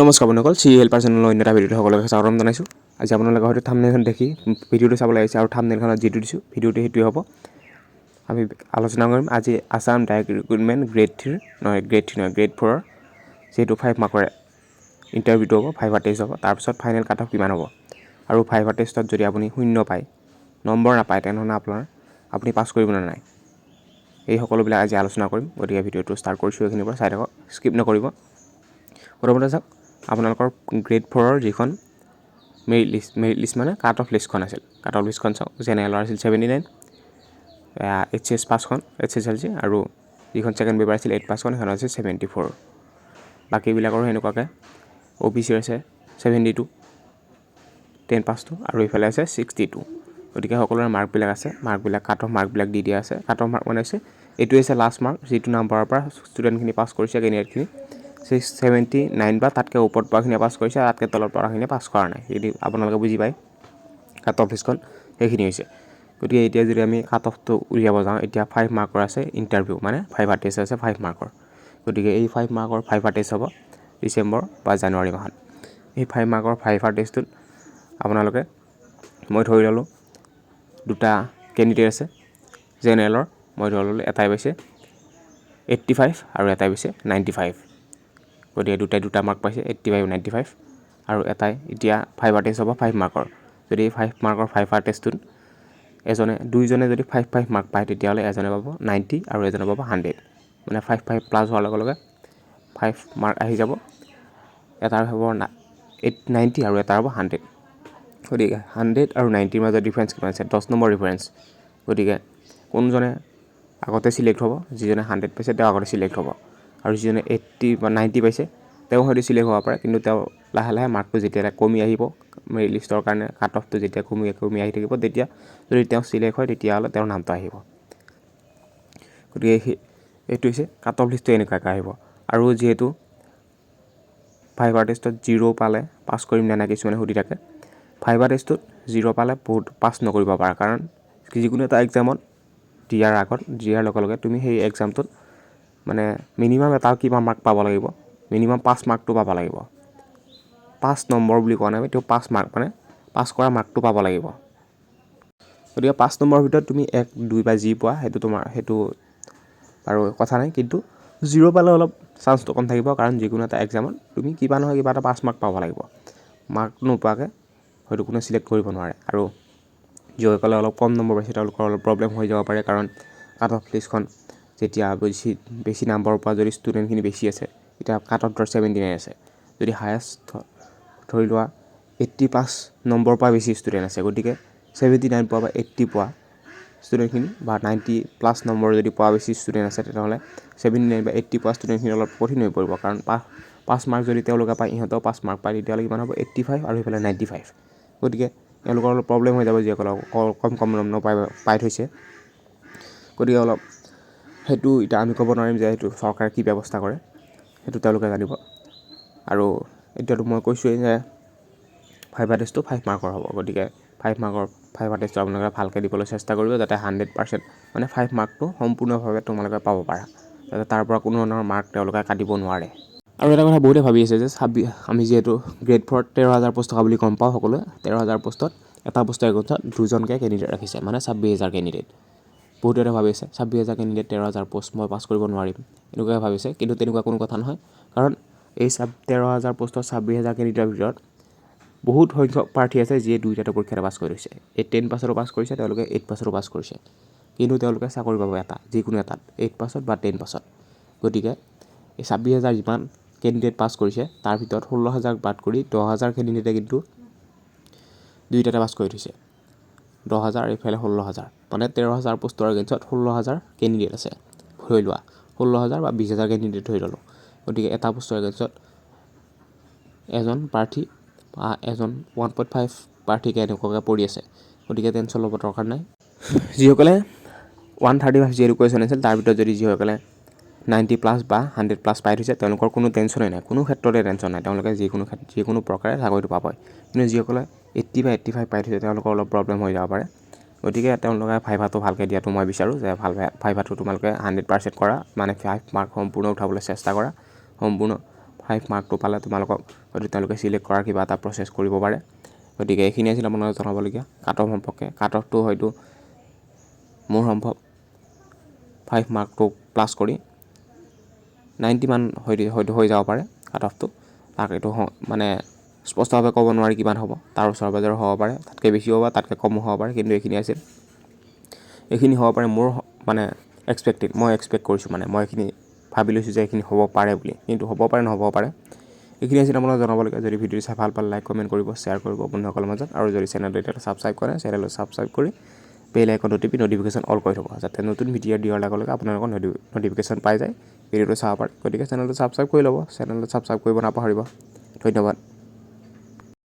নমস্কাৰ বন্ধুসকল, C helper চেনেলৰ অন্য এটা ভিডিঅ'ত সকলোকে স্বাগতম জনাইছোঁ। আজি আপোনালোকে হয়তো থামনেলখন দেখি ভিডিঅ'টো চাবলৈ আহিছে আৰু থামনেলখনত যিটো দিছোঁ, ভিডিঅ'টো সেইটোৱে হ'ব। আমি আলোচনা কৰিম আজি আছাম ডাইৰেক্ট ৰিক্ৰুইটমেণ্ট গ্ৰেড থ্ৰীৰ, নহয়, গ্ৰেড থ্ৰী নহয়, গ্ৰেড ফ'ৰৰ যিহেতু 5 মাৰ্কৰ ইণ্টাৰভিউটো হ'ব, ভাইভা টেষ্ট হ'ব, তাৰপিছত ফাইনেল কাট অফ কিমান হ'ব আৰু ভাইভা টেষ্টত যদি আপুনি শূন্য পায়, নম্বৰ নাপায়, তেনেহ'লে আপুনি পাছ কৰিব নে নাই, এই সকলোবিলাক আজি আলোচনা কৰিম। গতিকে ভিডিঅ'টো ষ্টাৰ্ট কৰিছোঁ এইখিনিৰ পৰা, চাই থাকক, স্কিপ নকৰিব। প্ৰথমতে চাওক, আপোনালোকৰ গ্ৰেড ফ'ৰৰ যিখন মেৰিট লিষ্ট, মেৰিট লিষ্ট মানে কাট অফ লিষ্টখন আছিল, কাট অফ লিষ্টখন চাওক। জেনেৰেলৰ আছিল 79, এইচ এছ পাঁচখন, এইচ এছ এল চি, আৰু যিখন ছেকেণ্ড পেপাৰ আছিল এইট পাঁচখন, সেইখন আছিল 74। বাকীবিলাকৰো সেনেকুৱাকৈ অ' বি চিৰ আছে 72 টেন পাছটো আৰু এইফালে আছে 62। গতিকে সকলোৰে মাৰ্কবিলাক আছে, মাৰ্কবিলাক, কাট অফ মাৰ্কবিলাক দি দিয়া আছে। কাট অফ মাৰ্ক মানে হৈছে এইটোৱে হৈছে লাষ্ট মাৰ্ক, যিটো নাম্বাৰৰ পৰা ষ্টুডেণ্টখিনি পাছ কৰিছে, কেণ্ডিডেটখিনি। 79 বা তাতকৈ ওপৰত পোৱাখিনিয়ে পাছ কৰিছে, তাতকৈ তলত পোৱাখিনিয়ে পাছ কৰা নাই। সেইটো আপোনালোকে বুজি পায়। কাট অফ লিষ্টখন সেইখিনি হৈছে। গতিকে এতিয়া যদি আমি কাট অফটো উলিয়াব যাওঁ, এতিয়া 5 মাৰ্কৰ আছে ইণ্টাৰভিউ, মানে ভাইভা টেষ্ট আছে 5 মাৰ্কৰ। গতিকে এই 5 মাৰ্কৰ ভাইভা টেষ্ট হ'ব ডিচেম্বৰ বা জানুৱাৰী মাহত। এই 5 মাৰ্কৰ ভাইভা টেষ্টটোত আপোনালোকে, মই ধৰি ল'লোঁ দুটা কেণ্ডিডেট আছে জেনেৰেলৰ, মই ধৰি ল'লোঁ এটাই পাইছে 85 আৰু এটাই পাইছে 95। গতিকে দুটাই দুটা মাৰ্ক পাইছে, 85, 95। আৰু এটাই এতিয়া ভাইভা টেষ্ট হ'ব 5 মাৰ্কৰ। যদি 5 মাৰ্কৰ ভাইভা টেষ্টটোত এজনে, দুইজনে যদি 5 5 মাৰ্ক পায়, তেতিয়াহ'লে এজনে পাব 90 আৰু এজনে পাব 100। মানে 5 5 প্লাছ হোৱাৰ লগে লগে 5 মাৰ্ক আহি যাব। এটাৰ হ'ব 90 আৰু এটাৰ হ'ব 100। গতিকে 100 আৰু 90ৰ মাজত ডিফাৰেঞ্চ কিমান আছে? 10 নম্বৰ ডিফাৰেঞ্চ। গতিকে কোনজনে আগতে চিলেক্ট হ'ব? যিজনে 100 পাইছে, তেওঁ আগতে চিলেক্ট হ'ব। আৰু যিজনে 80 বা 90 পাইছে, তেওঁ হয়তো চিলেক্ট হ'ব পাৰে, কিন্তু তেওঁ লাহে লাহে মাৰ্কটো যেতিয়া কমি আহিব, মেৰিট লিষ্টৰ কাৰণে কাট অফটো যেতিয়া কমি কমি আহি থাকিব, তেতিয়া যদি তেওঁ চিলেক্ট হয়, তেতিয়াহ'লে তেওঁৰ নামটো আহিব। গতিকে সেই এইটো হৈছে, কাট অফ লিষ্টটো এনেকুৱাকৈ আহিব। আৰু যিহেতু ভাইভা টেষ্টত জিৰ' পালে পাছ কৰিম নে নাই, কিছুমানে সুধি থাকে। ভাইভা টেষ্টত জিৰ' পালে বহুত পাছ নকৰিব পাৰা, কাৰণ যিকোনো এটা এক্সামত দিয়াৰ আগত, দিয়াৰ লগে লগে তুমি সেই এক্সামটোত মানে মিনিমাম এটা কিবা মাৰ্ক পাব লাগিব, মিনিমাম পাছ মাৰ্কটো পাব লাগিব। পাঁচ নম্বৰ বুলি কোৱা নাই, তেওঁ পাছ মাৰ্ক মানে পাছ কৰা মাৰ্কটো পাব লাগিব। গতিকে 5 নম্বৰৰ ভিতৰত তুমি এক, দুই বা যি পোৱা, সেইটো তোমাৰ সেইটো বাৰু কথা নাই, কিন্তু জিৰ' পালে অলপ চান্সটো কম থাকিব, কাৰণ যিকোনো এটা এক্সামত তুমি কিবা নহয় কিবা এটা পাছ মাৰ্ক পাব লাগিব। মাৰ্ক নোপোৱাকৈ হয়তো কোনে চিলেক্ট কৰিব নোৱাৰে। আৰু যিসকলে অলপ কম নম্বৰ পাইছে, তেওঁলোকৰ অলপ প্ৰব্লেম হৈ যাব পাৰে, কাৰণ কাট অফ লিষ্টখন যেতিয়া বেছি বেছি নম্বৰ পোৱা যদি ষ্টুডেণ্টখিনি বেছি আছে, এতিয়া কাট অফ ধৰ 79 আছে, যদি হায়েষ্ট ধৰি লোৱা 80 প্লাছ নম্বৰ পোৱা বেছি ষ্টুডেণ্ট আছে, গতিকে 79 পোৱা বা 80 পোৱা ষ্টুডেণ্টখিনি বা 90 প্লাছ নম্বৰ যদি পোৱা বেছি ষ্টুডেণ্ট আছে, তেনেহ'লে 79 বা 80 পোৱা ষ্টুডেণ্টখিনি অলপ কঠিন হৈ পৰিব। কাৰণ পাঁচ মাৰ্ক যদি তেওঁলোকে পায়, ইহঁতেও 5 মাৰ্ক পায়, তেতিয়াহ'লে কিমান হ'ব? 85 আৰু সেইফালে 95। গতিকে তেওঁলোকৰ অলপ প্ৰব্লেম হৈ যাব, যিসকলে কম কম নম্বৰ পাই পাই থৈছে। গতিকে অলপ সেইটো এতিয়া আমি ক'ব নোৱাৰিম যে সেইটো চৰকাৰে কি ব্যৱস্থা কৰে, সেইটো তেওঁলোকে জানিব। আৰু এতিয়াতো মই কৈছোঁৱেই যে ভাইভা টেষ্টটো 5 মাৰ্কৰ হ'ব। গতিকে 5 মাৰ্কৰ ভাইভা টেষ্টটো আপোনালোকে ভালকৈ দিবলৈ চেষ্টা কৰিব, যাতে 100% মানে 5 মাৰ্কটো সম্পূৰ্ণভাৱে তোমালোকে পাব পাৰা, যাতে তাৰ পৰা কোনো ধৰণৰ মাৰ্ক তেওঁলোকে কাটিব নোৱাৰে। আৰু এটা কথা বহুতে ভাবি আছে যে আমি যিহেতু গ্ৰেড ফ'ৰত 13,000 পষ্ট থকা বুলি গম পাওঁ সকলোৱে, 13,000 পষ্টত এটা পষ্টৰ এগেইনষ্টত দুজনকৈ কেণ্ডিডেট ৰাখিছে, মানে 26,000 কেণ্ডিডেট। বহুতে এটা ভাবিছে, 26,000 কেণ্ডিডেট, 13,000 পষ্ট, মই পাছ কৰিব নোৱাৰিম, এনেকুৱাই ভাবিছে। কিন্তু তেনেকুৱা কোনো কথা নহয়, কাৰণ এই 13,000 পষ্টৰ 26,000 কেণ্ডিডেটৰ ভিতৰত বহুত সংখ্যক প্ৰাৰ্থী আছে, যিয়ে দুইটাতে পৰীক্ষাতে পাছ কৰি থৈছে। এই 10 পাছতো পাছ কৰিছে তেওঁলোকে, 8 পাছতো পাছ কৰিছে, কিন্তু তেওঁলোকে চাকৰি পাব এটা, যিকোনো এটাত, 8 পাছত বা 10 পাছত। গতিকে এই 26,000 যিমান কেণ্ডিডেট পাছ কৰিছে, তাৰ ভিতৰত 16,000 বাদ কৰি 10,000 কেণ্ডিডেটে কিন্তু দুইটাতে পাছ কৰি থৈছে। 10,000, এইফালে 16,000, মানে 13,000 পষ্টৰ এগেইনষ্টত 16,000 কেণ্ডিডেট আছে ধৰি লোৱা, 16,000 বা 20,000 কেণ্ডিডেট ধৰি ল'লোঁ। গতিকে এটা পষ্টৰ এগেইনষ্টত এজন প্ৰাৰ্থী বা এজন 1.5 প্ৰাৰ্থীকে এনেকুৱাকৈ পৰি আছে। গতিকে টেনশ্যন ল'ব দৰকাৰ নাই। যিসকলে 135 যিহেতু কুৱেশ্যন আছিল, তাৰ ভিতৰত যদি যিসকলে 90 প্লাছ বা 100 প্লাছ পাই থৈছে, তেওঁলোকৰ কোনো টেনশ্যনেই নাই, কোনো ক্ষেত্ৰতে টেনশ্যন নাই। তেওঁলোকে যিকোনো যিকোনো প্ৰকাৰে চাকৰিটো পাবই। কিন্তু যিসকলে 80 বা 85 পাই থৈছে, তেওঁলোকৰ অলপ প্ৰব্লেম হৈ যাব পাৰে। গতিকে তেওঁলোকে ভাইভাটো ভালকৈ দিয়াটো মই বিচাৰোঁ যে ভাল ভাইভাটো তোমালোকে 100% কৰা, মানে 5 মাৰ্ক সম্পূৰ্ণ উঠাবলৈ চেষ্টা কৰা। সম্পূৰ্ণ 5 5 মাৰ্কটো পালে তোমালোকক হয়তো তেওঁলোকে চিলেক্ট কৰাৰ কিবা এটা প্ৰচেছ কৰিব পাৰে। গতিকে এইখিনি আছিল আপোনালোকক জনাবলগীয়া কাট অফ সম্পৰ্কে। কাট অফটো হয়তো মোৰ সম্ভৱ 5 মাৰ্কটো প্লাছ কৰি 90 মান হয়তো হৈ যাব পাৰে কাট অফটো। তাক এইটো মানে স্পষ্টভাৱে ক'ব নোৱাৰি কিমান হ'ব, তাৰ ওচৰে পাজৰে হ'ব পাৰে, তাতকৈ বেছিও হ'ব, তাতকৈ কমো হ'ব পাৰে। কিন্তু এইখিনি আছিল, এইখিনি হ'ব পাৰে মোৰ মানে এক্সপেক্টেড, মই এক্সপেক্ট কৰিছোঁ, মানে মই এইখিনি ভাবি লৈছোঁ যে এইখিনি হ'ব পাৰে বুলি, কিন্তু হ'ব পাৰে নহ'ব পাৰে। এইখিনি আছিল আপোনালোকক জনাবলগীয়া। যদি ভিডিঅ'টো চাই ভাল পালে লাইক, কমেণ্ট কৰিব, শ্বেয়াৰ কৰিব বন্ধুসকলৰ মাজত। আৰু যদি চেনেলটো এতিয়ালৈ ছাবস্ক্ৰাইব কৰে, চেনেলটো ছাবস্ক্ৰাইব কৰি বেল আইকনটো টিপি ন'টিফিকেশ্যন অল কৰি থ'ব, যাতে নতুন ভিডিঅ' দিয়াৰ লগে লগে আপোনালোকৰ ন'টিফিকেশ্যন পাই যায়, ভিডিঅ'টো চাব পাৰে। গতিকে চেনেলটো ছাবস্ক্ৰাইব কৰি ল'ব, চেনেলটো ছাবস্ক্ৰাইব কৰিব নাপাহৰিব। ধন্যবাদ।